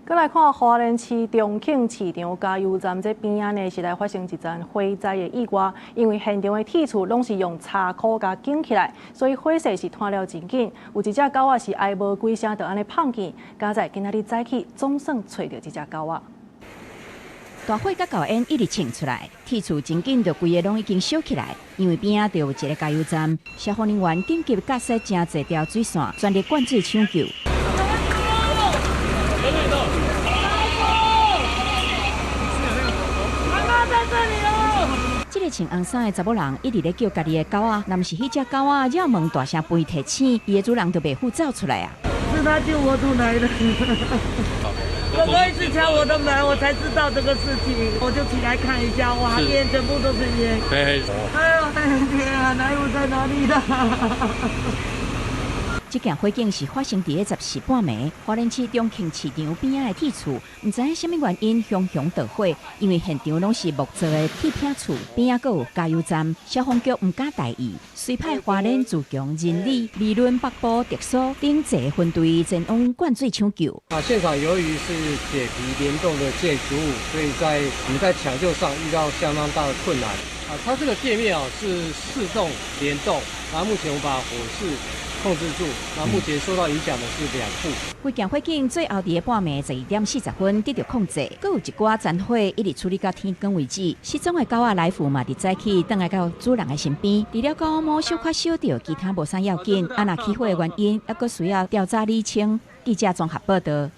閣來看花蓮市中慶市場加油站這邊仔呢，是來發生一陣火災的意外。因為現場的鐵厝攏是用柴箍共捲起來，所以火勢是湠了真緊。有一隻狗仔是哀無幾聲就按呢碰見，佳哉今仔日早起總算揣著這隻狗仔。大火佮厚煙一直衝出來，鐵厝真緊就規个攏已經燒起來。因為邊仔就有一个加油站，消防人員緊急架設誠濟條水線，全力灌水搶救。這个穿紅衫的查某人一直咧叫家己的狗仔，若毋是彼隻狗仔擾門大聲吠提醒，伊的主人就袂赴走出來啊。是他救我出來的。哥哥一直敲我的門，我才知道這個事情，我就起來看一下，哇，煙全部都是煙。哎呦，天啊，哪有在哪裡的？這件火警是發生佇咧14半暝，花蓮市中慶市場邊仔的鐵厝，毋知影啥物原因熊熊著火，因為現場攏是木造的鐵片厝，邊仔閣有加油站，消防局毋敢大意，隨派花蓮自強、仁里、美崙北埔、竹鎖等濟分隊前往灌水搶救。啊，現場由於是鐵皮連棟的建築物，所以在我們在搶救上遇到相當大的困難。啊，它這個店面啊是四棟連棟，那目前我們把火勢控制住，那目前受到影響的是兩戶。規件火警最後佇咧半暝12點40分得著控制，閣有一寡殘火一直處理到天光為止。失蹤的狗仔來福嘛，佇早起轉來到主人的身邊。除了狗毛小可燒著，其他無啥要緊。啊，若起火的原因，猶閣需要調查釐清。記者綜合報導。